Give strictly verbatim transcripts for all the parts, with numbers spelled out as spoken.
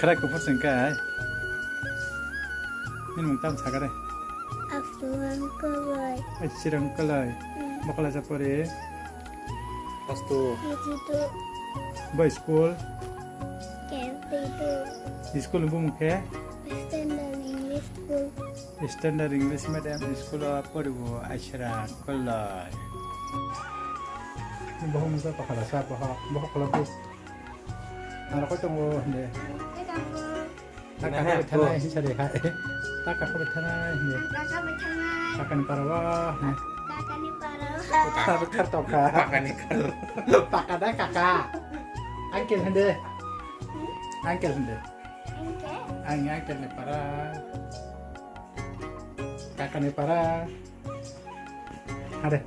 Khwrai kuphur se wngkha hai. Nini mung tamo sakha re? Asurang Koloi. Asurang Koloi. Hmm. Bo kalaisa pori? Class two. K G two. Bo school? K G two. School ni bumung khe? Standard English School. Standard English Medium School o poribo Asurang Koloi. Bohok mungsa pakhala sa bohok, bohok kolom pis. Ang rokoi tongo hinde. Ang rokoi tongo. Ta kaka bai thanai hinsa de kha. Ta kaka bai thanai hinde. Ang kaka bai thanai. Kakani para wa. Kakani para wa. Kaka bai thar tokha. Pakani kar. Paka da kaka. Uncle hinde. Uncle hinde. Uncle? Ang uncle ni para. Kakani para. Hade.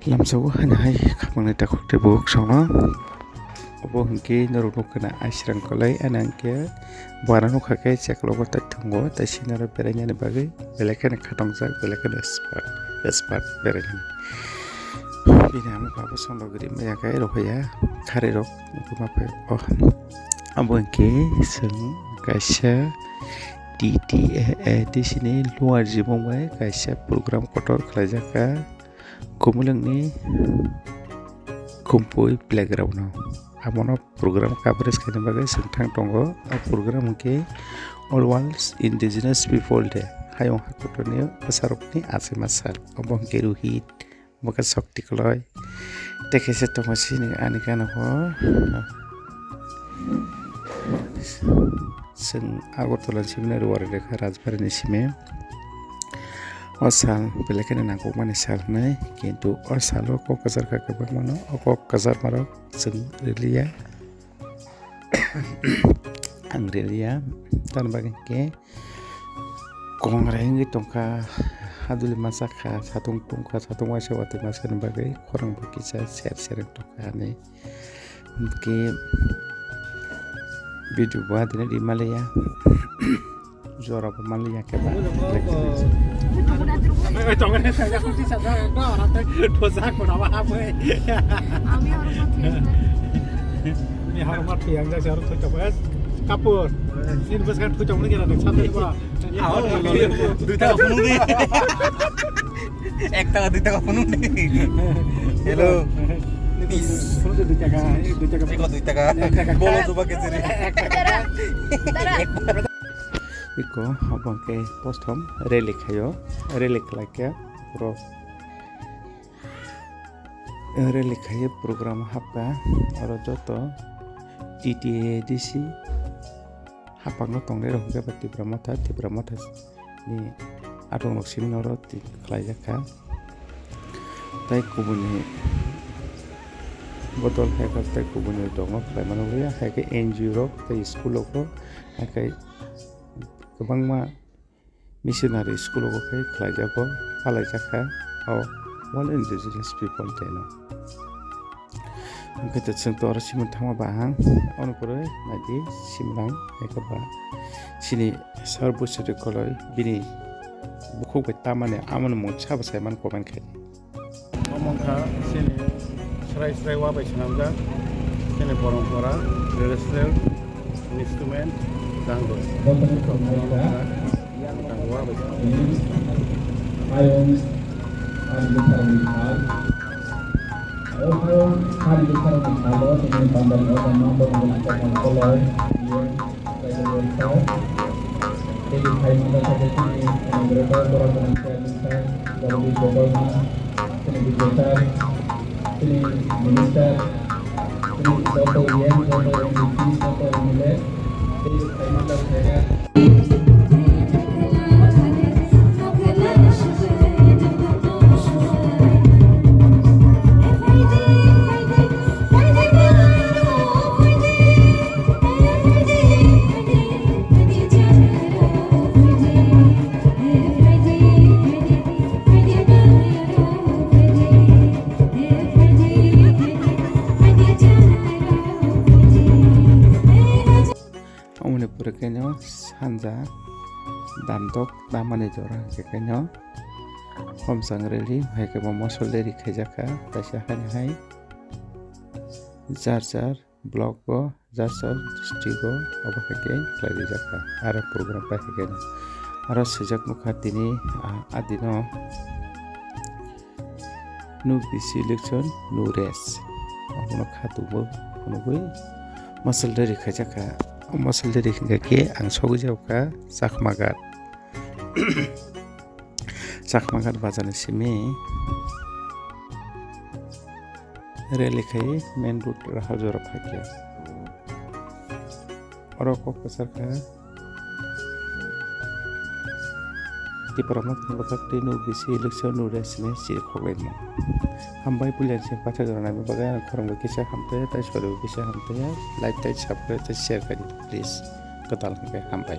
Lamsao hana hai khapangni takhuk tei bukhuk songno. Obo hwnkhe norok nukha na Asurang Koloi, ano hwnkhe buana nukha khe cheklogo tai thwngo, tei sini oro berainani bagwi belai kheno khatongjak, belai kheno expert, expert berainani. Bini ama baba songno gari maya khe rohorya, kharirok wngma phai o. Abo hwnkhe chwng kaisa T T A A D C ni luar jibong bai kaisa program kotor khlaijak kha Kumulwngni Khumpui playground o. Abono program coverage khaina bagwi chwng thang tongo. O program hwnkhe All World Indigenous People Day, Hayung Hakotorni Bwsarokni Achaima Sal. Obo hwnkhe Rohit, bo khe Shakti Koloi. Tei kaisa tongo chini ani gana bo. Chwng Agartala ni simi nai Rajbari ni simi. O sal belai kheno nangkukmani sal hwnwi, kintu o salo kok kwchar kha kwbangmano. O kok kwcharmarok chwng rwliya. Ang rwliya. Tamni bagwi hwnkhe kongrai wngwi tongkha, haduli masa kha, satung tungkha, satung waisa watwi masani bagwi khorang bo kisa ser ser wng tongkha ani. Hwnkhe video bo adini ri maliya, jora bo maliya khe ba. Ni horma thwi ang jak se aro thwi tok es. Kapur. Ni bwskan thwi tok ni gela dak sa thwi ba. Aho, dui taka phunuk di. Ek taka, dui taka phunuk di. Hello. Peace. Phunuk di dui taka, dui taka. Eko dui taka. Ek taka. Bolo chuba kechiri. Ek taka. Iko, obo hwnkhe posthom rally khaio, rally khlaikha borok. Rally khaiwi program hapkha, oro joto T T A D C haphangno tongnai rok hwnkhe ba Tipra Motha, Tipra Motha ni athongrok simi oro twi khlaijak kha. Tei kubuni bodol hai khe tei kubuni rok no khlai mano, hai khe N G O rok tei school rok bo hai khe kwbangma missionary school o khe khlaijago, phalaijakha o World Indigenous People Day no. Hwnkhe to chwng to oro simon thangma bahang, ono pore naidi simlang eko ba chini sar Buisri Koloi bini bukhuk bai tamani amoni mung sabo saiman comment khai. Omo wngkha chini srai srai wa bai swnamjak chini porompora, traditional instrument, dangdoi. Omo wngkha dangdoi wa bai swnamjak. Hayung ani bwsarokni sal. O hayung ani bwsarokni salo chini bandar no tongma borok ni tongma koloi, iye, kaisa welfare. Tei hai mungsa khe chini moderator borok ni chairman sir, Jagadish Debbarma, chini B J sir, chini minister, chini joto E M, joto M D C, joto M L A, tei phaima jak khaikha. Omoni pore khe no sanja damdok damani jora hwnkhe khe no khomchang rally hai khe bo mosol rally khaijakha, kaisa haino hai jar jar block o Jashar district o obo hai khe khlai rijak kha. Aro program pai hai khe no aro swijak nukha tini, ah, adino no V C election, no rest. Abono kha tubui phunugui mosolda ri khaijak kha. O mosolda ri kha khe ang sogwi jak kha Chakma Ghat. Chakma Ghat bazar ni simi rally khai main road Raharjora phaikha. Oro kok kwchar kha Tipra Motha ni bwkhak twi no V C election no rest ni siri khoklaimung. Hambai puila se pathak rwnai bagwi ang khorang bai kisa hamtwi tei sori bai kisa hamtwi like tei subscribe tei share khai di please. Kwtal hwnkhe hambai.